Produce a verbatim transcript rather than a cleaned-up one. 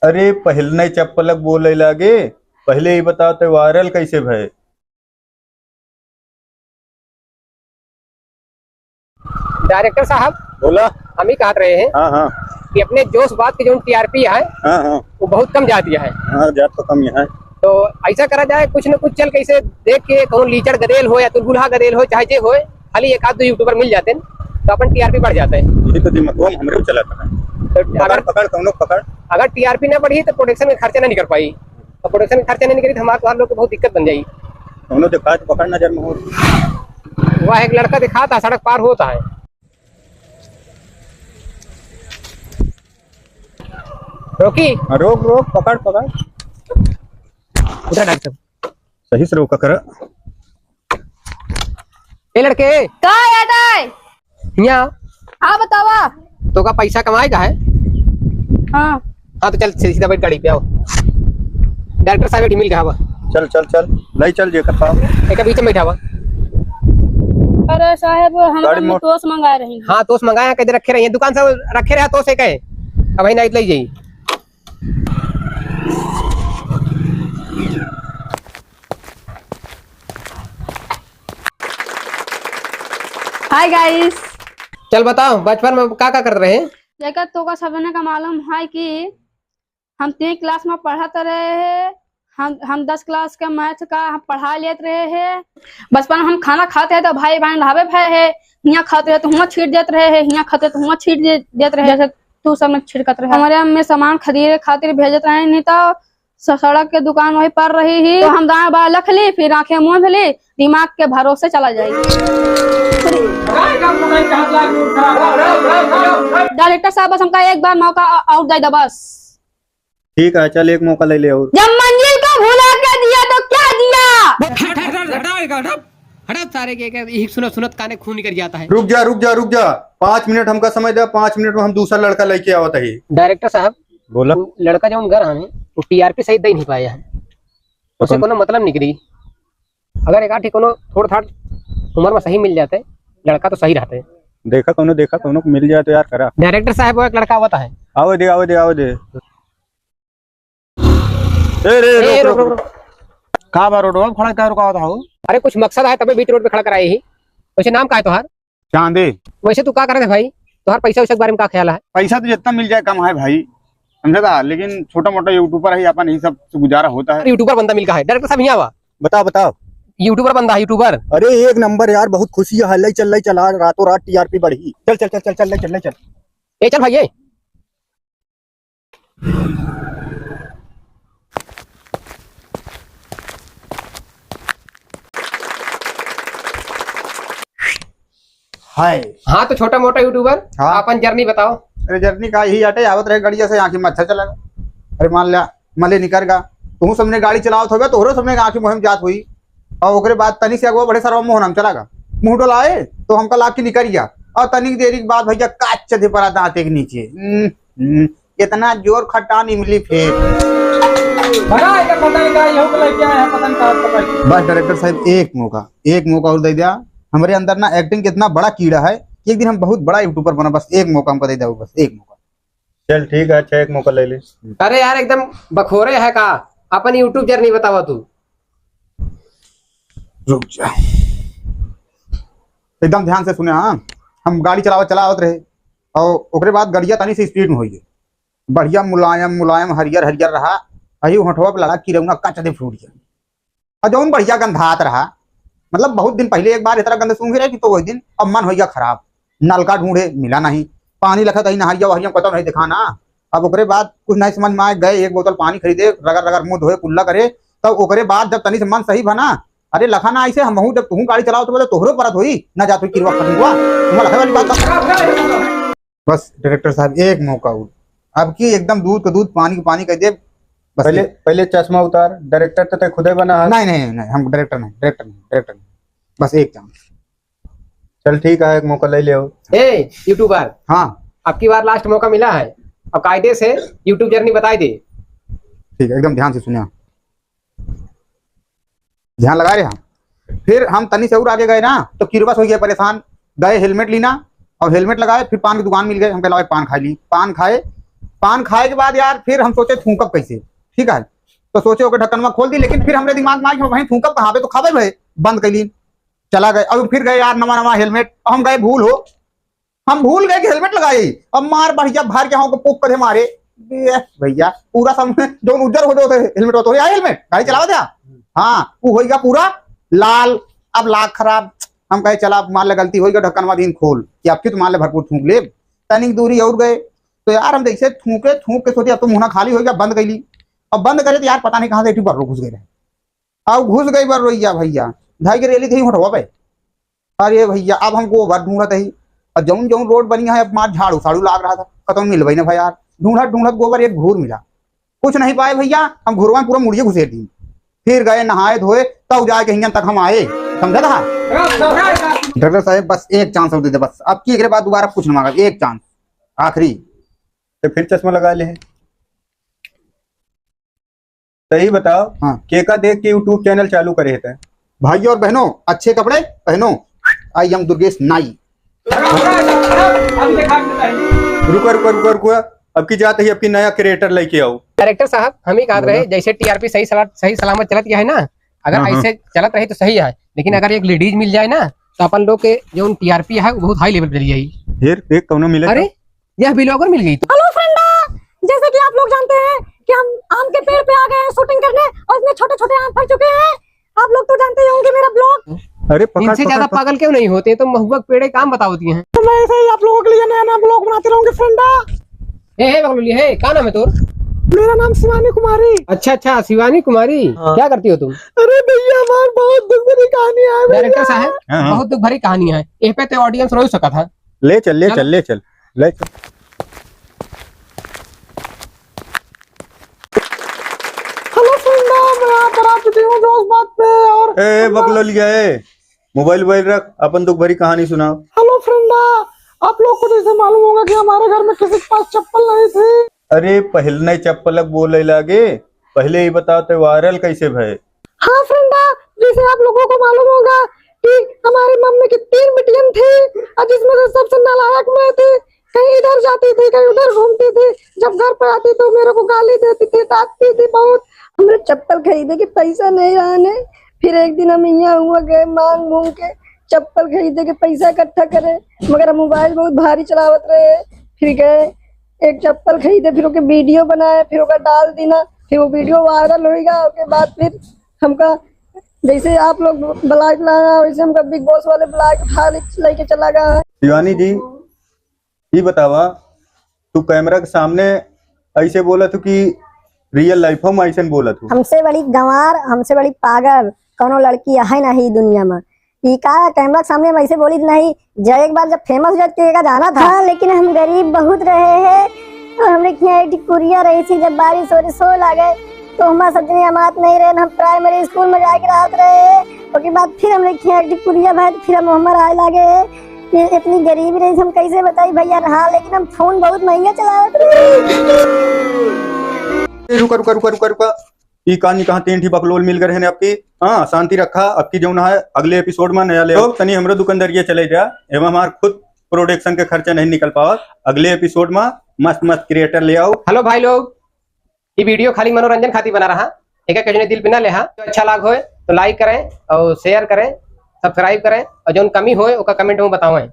अरे, पहिले नहीं चप्पलक बोले लागे, पहिले ई बताओ ते viral कैसे भए? Director साहब, बोला। हम ही कहत रहे हैं हाँ, हाँ। कि अपने जोश बात की जो T R P है, हाँ, हाँ। वो बहुत कम जाती है। हाँ, जात तो कम ही है। तो ऐसा करा जाए, कुछ न कुछ चल कैसे देख के, कौनो लीचड़ गदेल हो या तुलबुलहा गदेल हो, चाहे जे होए, खाली एक आध दो YouTuber मिल जाते हैं, तो अपन T R P बढ़ जाता है। ये तो दिमाग में हमरे चला था। तो पकड़, अगर, पकड़, कौनो पकड़। अगर T R P ना बढ़ी, तो production में खर्चा ना निकल पाई। और production में खर्चा नहीं निकली, तो हमारे, हमारे लोग को बहुत दिक्कत बन जाई। कौनो दिखा तो पकड़ नजर में हो। वह एक लड़का दिखा था, सड़क पार होता है। रोकी। हाँ, रोक, रोक, पकड़, पकड़। उठा डॉक्टर। सही से रोका कर। ए लड़के। का याद आए? हियाँ। हाँ, बतावा। तो का पैसा कमाए का है? हाँ। हाँ, तो चल, सीधा बैठ गाड़ी पे, आओ। Director साहब, एक मिल गया बा। चल, चल, चल, ले चल, जे करता। एक बीच में बैठा बा। अरे साहब, हम गाड़ी अपने मोट- दोस्त मंगाए रहे हैं। हाँ, दोस्त मंगाए हैं, कहीं रखे रहे हैं, दुकान से रखे रहे, दोस्त एक है, अब वहीं नाइट ले जाइए। Hi guys। चल बताओ, बचपन में का का करत रहे? देखा, तोका सबने का मालूम है कि हम तीन class में पढ़त रहे हैं, हम, हम दस class का math का हम पढ़ा लेत रहे हैं। बचपन में हम खाना खात रहे तो भाई बहन लहावे भए है, हियाँ खात रहे तो हुआँ छीट देत रहे हैं, हियाँ खात रहे तो हुआँ छीट दे-, देत रहे, जैसे तू सब में छिड़कत रहे। हमरे अम्मी सामान खरीदे खातिर भेजत रहे, नहीं तो स-, सड़क के दुकान वही पर रही ही, तो हम दाएं बाएं लख ली, फिर आंखें मूंद ली, दिमाग के भरोसे चला जाई। Director साहब, बस हमका एक बार मौका अ-, और दे दो बस। ठीक है, चल एक मौका ले ले और। जब मंजिल को भुला के दिया तो क्या दिया? हट, हट, हट, हटा, हटा, हटा, हटा सारे के, के, यही सुनत, सुनत काने खून निकल जाता है। रुक जा, रुक जा, रुक जा, पाँच मिनट हमका समय दे, पाँच मिनट में हम दूसरा लड़का लेके आवत ही। Director साहब, बोला। वो लड़का जौन घर हमें, वो T R P सही दे नहीं पाया है, उसे कौन? कोनो मतलब निकली। अगर एक आठ कोनो थोड़ थाड़ उम्र में सही मिल जाते, लड़का तो सही रहते। देखा कोनो, देखा कोनो मिल जाए तो यार करा। Director साहब, वो एक लड़का आवत है। आवे दे, आवे दे, आवे दे। ए रे, ए, रोक, रोक, रोक, रोक। रोक। का बा, रोडवा पे खड़ा का रुकावत हो? अरे, कुछ मकसद है, तबे बीच रोड पे खड़ा कराई ही। वैसे नाम का है तोहार? चांदे। वैसे तू का करत है भाई? तोहार पैसा वैसा के बारे में का ख्याल है? पैसा तो जितना मिल जाए कम है भाई, समझा था, लेकिन छोटा मोटा YouTuber है, अपन यही सब से गुजारा होता है। YouTuber बंदा मिल का है, director साहब यहाँ आवा। बताओ, बताओ। YouTuber बंदा है, YouTuber। अरे एक नंबर यार, बहुत खुशी है, ले चल, ले चल, आज रातों रात T R P बढ़ी। चल, चल, चल, चल, चल, ले चल, ले चल। ए चल भाई, ए। हाय। हाँ, तो छोटा मोटा YouTuber, हाँ। अपन journey बताओ। अरे journey का यही आटे, आवत रहे गड़िया से, आँखी में अच्छा चला। अरे मान लिया, मले निकर गा, तू सबने गाड़ी चलावत होगा, तोहरो सबने आँखी मुँह में जात हुई। और ओकरे बाद तनी से अगवा बढ़े सरवा मोहना में चला गा। मुँह डोलाए, तो हमका लाग के निकर गया। और तनी देरी के बाद भैया काच चढ़े पड़ा दाँत एक नीचे। हम्म, हम्म। इतना जोर खट्टा इमली फेंक। भगा, एकर पता नहीं का, यहू के लेके आए हैं, पता नहीं कहाँ से पकड़ के। बस director साहब, एक मौका, एक मौका और दे दिया। हमरे अंदर ना acting के इतना बड़ा कीड़ा है कि एक दिन हम बहुत बड़ा YouTuber बना। बस एक मौका हमको दे दो, बस एक मौका। चल ठीक है, अच्छा एक मौका ले ले। अरे यार, एकदम बखोरे है का? अपन YouTube journey बतावा तू। रुक जा, एकदम ध्यान से सुने। हाँ, हम गाड़ी चलावत चलावत रहे और ओकरे बाद गड़िया तनी से speed में होई है। बढ़िया मुलायम मुलायम हरियर हरियर रहा, अही होठवा पे लड़ा किरौना कच दे फूट गया। और जौन बढ़िया गंधात रहा, मतलब बहुत दिन पहले एक बार इतना गंध सूंघे रहे कि तो वही दिन अब मन हो गया खराब। नलका ढूंढे, मिला नहीं। पानी लखत ही नहरिया वहरिया कतौ नहीं दिखा ना। अब ओकरे बाद कुछ नहीं समझ में आए, गए एक बोतल पानी खरीदे, रगड़ रगड़ मुंह धोए, कुल्ला करे। तब ओकरे बाद जब तनी से मन सही बना, अरे लखा ना ऐसे हमहू जब तुहू गाड़ी चलाओ तो बोले तोहरो परत होई ना जात हुई किरवा खटुआ। तुम्हारा लखे वाली बात बा। बस director साहब, एक मौका और। अब की एकदम दूध का दूध, पानी का पानी कह दे। बस पहले, एक। पहले चश्मा उतार, director तो तै खुदे बना है। नहीं, नहीं, नहीं, हम director नहीं, director नहीं, director नहीं। बस एक chance। चल ठीक है, एक मौका ले ले। ए, YouTuber। हाँ। अब की बार last मौका मिला है, अब कायदे से YouTube journey बताई दे। ठीक है, एकदम ध्यान से सुनिया। ध्यान लगा रहे हम। फिर हम तनी से और आगे गए ना, तो किरबस हो गया परेशान। गए helmet लीना और helmet लगाए, फिर पान की दुकान मिल गए, हम कहे, "लाओ, एक पान खा ली।" पान खाए, पान खाए के बाद यार फिर हम सोचे थूकब कैसे, ठीक है, तो सोचे ओके ढक्कनवा खोल दी, लेकिन फिर हमरे दिमाग में आई कि भाई थूकब कहाँ पे, तो खाबे भाई, बंद कर ली, चला गए। अब फिर गए यार नवा नवा हेलमेट, अब हम गए भूल हो, हम भूल गए कि हेलमेट लगाए, अब मार बढ़िया भर के हमको पुक करे मारे। ए भैया, पूरा सब जो उज्जर हो जाते हेलमेट हो, तो यार हेलमेट गाड़ी चलावा था, हाँ, वो होइगा पूरा लाल। अब लाग खराब, हम कहे चला मान ले गलती होइगा, ढक्कनवा दीन खोल कि अब की तो मान ले भरपूर थूक ले। तनिक दूरी और गए, तो यार हम जैसे थूके, थूक के सोचे अब तो मुहना खाली होइगा, बंद कर ली। अब बंद करे तो यार पता नहीं कहाँ से एक ठो बर्रो घुस गए रहे। अब घुस गई बर्रोइया भैया, धाई के रेली थी होठवा पे। अरे भैया, अब हम गोबर ढूंढत ही, और जौन जौन रोड बनी है, अब मार झाड़ू साड़ू लाग रहा था, कतौ मिलबे ना भाई यार। ढूंढत ढूंढत गोबर एक घूर मिला, कुछ नहीं पाए भैया, हम घुरवा में पूरा मुड़िए घुसेर दी। फिर गए नहाए धोए, तब जाके हिंगन तक हम आए, समझा था? डॉक्टर साहब, बस एक चांस और दे दे, बस अब की एकरे बाद दोबारा कुछ ना मांगा, एक चांस आखिरी। तो फिर चश्मा लगा ले। सही बताओ, हाँ। केका देख के YouTube चैनल चालू करे थे? भाइयों और बहनों, अच्छे कपड़े पहनो। I am दुर्गेश नाई। रुका, रुका, रुका, रुका। अब की जात ही, अब की नया क्रिएटर लेके आओ। डायरेक्टर साहब, हम ही कहत बोलो। रहे, जैसे टीआरपी सही सला-, सही सलामत चलत गया है ना, अगर हाँ, हाँ। ऐसे चलत रहे तो सही है, लेकिन अगर एक लेडीज मिल जाए ना, तो अपन लोग के जो टीआरपी है, वो बहुत हाई लेवल पे चली जाई। फिर देख, कौनो मिले अरे, तो? यह व्लॉगर मिल गई तो। हेलो फ्रेंडा, जैसे कि आप लोग जानते हैं कि हम आम के पेड़ पे आ गए हैं शूटिंग करने और इसमें छोटे-छोटे आम फर चुके हैं। आप लोग तो जानते ही होंगे मेरा ब्लॉग। अरे पकड़, इनसे ज्यादा पकड़, पकड़। पागल क्यों नहीं होते? तो महुआ के पेड़े काम बतावती हैं। तो मैं ऐसे ही आप लोगों के लिए नया नया ब्लॉग बनाते रहूंगी फ्रेंडा। ए, हे बगलोली, हे, का नाम है तोर? मेरा नाम शिवानी कुमारी। अच्छा, अच्छा, शिवानी कुमारी। हाँ। क्या करती हो तुम? अरे भैया, हमार बहुत दुख भरी कहानी है भैया। डायरेक्टर साहब, हाँ, हाँ। बहुत दुख भरी कहानी है। ए पे ते ऑडियंस रो सकत है। ले चल, ले चलो। चल, ले चल, ले चल। हेलो फ्रेंडा, मैं आप बता चुकी हूँ जोश बात पे और ए, ए, बकलोलिया, ए, मोबाइल वोबाइल रख, अपन दुख भरी कहानी सुनाओ। हेलो फ्रेंडा, आप लोग को जैसे मालूम होगा कि हमारे घर में किसी के पास चप्पल नहीं थी। अरे, पहले नहीं चप्पल बोले लागे, पहले ही बताओ तो वायरल कैसे भय? हाँ फ्रेंडा, जैसे आप लोगों को मालूम होगा कि हमारी मम्मी की तीन बिटियन थी और जिसमें से सबसे नालायक मैं थी। कहीं इधर जाती थी, कहीं उधर घूमती थी। जब घर पर आती तो मेरे को गाली देती थी, डांटती थी बहुत। हमरे चप्पल खरीदे के पैसा नहीं रहने, फिर एक दिन हम यहाँ हुआ गए मांग घूम के चप्पल खरीदे के पैसा इकट्ठा करे, मगर हम मोबाइल बहुत भारी चलावत रहे। फिर गए एक चप्पल खरीदे, फिर ओके वीडियो बनाए, फिर ओका डाल दीना, फिर वो वीडियो वायरल होइगा। ओके बाद फिर हमका जैसे आप लोग ब्लॉग लाया, वैसे हमका बिग बॉस वाले ब्लॉग उठा ले, लेके चला गया है। शिवानी जी, ई बतावा, तू कैमरा के सामने ऐसे बोलत हो कि रियल लाइफ में ऐसे बोलत हो? हमसे बड़ी गंवार, हमसे बड़ी पागल कौनो लड़की है नहीं दुनिया में। ई का कैमरा के सामने हम ऐसे बोली नहीं, जब एक बार जब फेमस हो जात के का जाना था। हाँ, लेकिन हम गरीब बहुत रहे हैं और हमरे के यहाँ एक ठे कुरिया रही थी, जब बारिश ओरिश हो लागे तो हमारे सब जने अमात नहीं रहे, हम प्राइमरी स्कूल में जाके रहत रहे। ओके बाद फिर हमरे के यहाँ एक ठे कुरिया भाई, फिर हम हमार आए लागे। ये इतनी गरीबी रही, हम कैसे बताई भैया। हाँ, लेकिन हम फोन बहुत महंगा चलावत रहे। रुका, रुका, रुका, रुका, रुका। ई कहानी कहाँ तीन ठी बकलोल मिल गए हैं आपकी। हाँ, शांति रखा, आपकी जौन है अगले एपिसोड में नया ले आओ। तनी हमरो दुकानदारिया चले जा, एवं हमार खुद प्रोडक्शन के खर्चा नहीं निकल पावा। अगले एपिसोड में मस्त मस्त क्रिएटर ले आओ। हेलो भाई लोग, ई वीडियो खाली मनोरंजन खातिर बना रहा, एका कजने दिल पे ना लेहा। तो अच्छा लाग होए तो लाइक करें और शेयर करें, सब्सक्राइब करें और जौन कमी होए ओका कमेंट में बतावें।